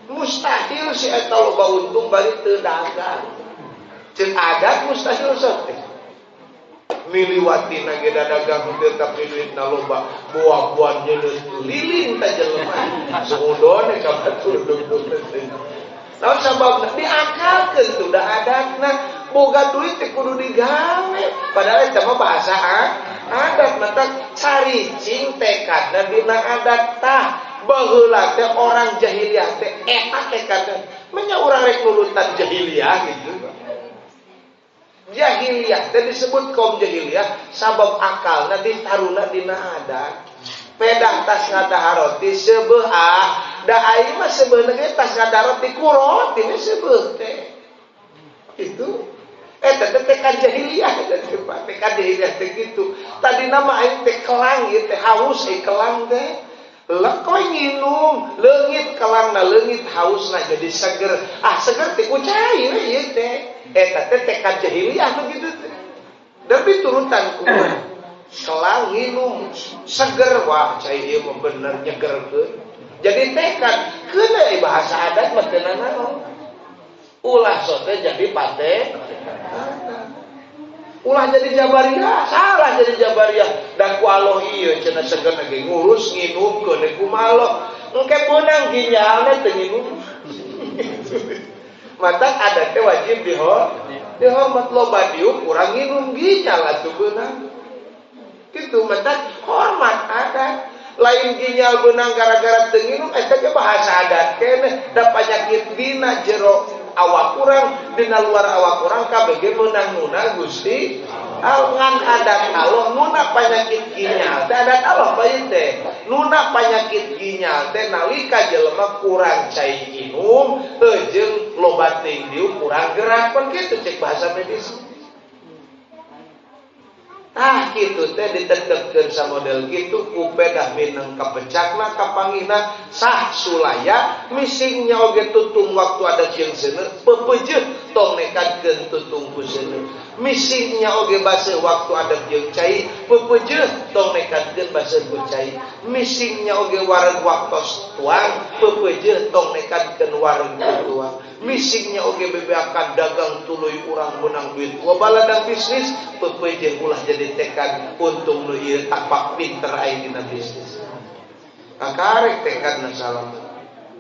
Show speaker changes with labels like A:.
A: Mustahil si eta loba untung bari teu dagang. Ceuk adat mustahil sok teh. Miliwatina ge dagang teu tapi duitna loba, buah-buahan nyeuneuh lilin ta jelema. Sungudon ka batur dugdug teh. Naon sababna diakalkeun tuh da adatna boga duit teh kudu digawe. Padahal eta mah bahasa adat mata caricing tekadna dina adat tah. Baheula teh orang jahiliyah teh eta tekadna. Menya urang rek nulutan jahiliyah gitu. Jahiliyah teh disebut kaum jahiliyah sabab akalna ditaruna dina adat. Pedah tas ngadahar roti seubeuh ah, da aing mah seubeuh ge tas ngadahar roti ku roti we seubeuh teh. Itu eta teh tekad jahiliyah teh, tekad jahiliyah teh kitu. Tadina mah aing teh kelang ieu teh haus euy kelang teh. Lekoy nginum, leungit kelangna leungit hausna jadi seger. Ah seger teh ku cai we ieu teh. Eta teh tekad jahiliyah nu kitu teh. Dan diturutan ku kelang nginum seger wah cai ieu mah bener nyegerkeun. Jadi tekad keuna bahasa adat mah teu nanaon. Ulah sok teh jadi pate. Ulah jadi jabariyah, salah jadi jabariyah. Da ku Allah ieu cenah seger ge ngurus nginumkeun kumaha Allah. Engke beunang ginjalna teu nginum. Mata adat teh wajib dihormat loba diuk kurang nginum ginjal atuh beunang. Kitu mata hormat adat. Lain ginjal beunang gara-gara teu nginum eta ge bahasa adat keneh da panyakit dina jero awak kurang dina luar awak kurang kabeh ge meunang nuna Gusti ngan adat Allah nuna panyakit ginjal teh adat Allah bae teh nuna panyakit ginjal teh nalika jelema kurang cai inum jeung loba teuing diuk kurang gerak pan kitu cek bahasa medis. Tah kitu teh ditetepkeun samodel kitu ku pedah mineng kapecakna kapangina sah sulaya misingnya oge tutung waktu ada jeung seuneu pepeujeuh tong nekadkeun tutung ku seuneu misingnya oge baseuh waktu ada jeung cai pepeujeuh tong nekadkeun baseuh ku cai misingnya oge wareg waktos tuang pepeujeuh tong nekadkeun wareg ku tuang misingnya oge bebeakan dagang tuluy urang menang duit wabaladang bisnis pepeujeuh ulah jadi tekad untung nu ieu tapak pinter aing dina bisnis. Kakarek tekadna salam.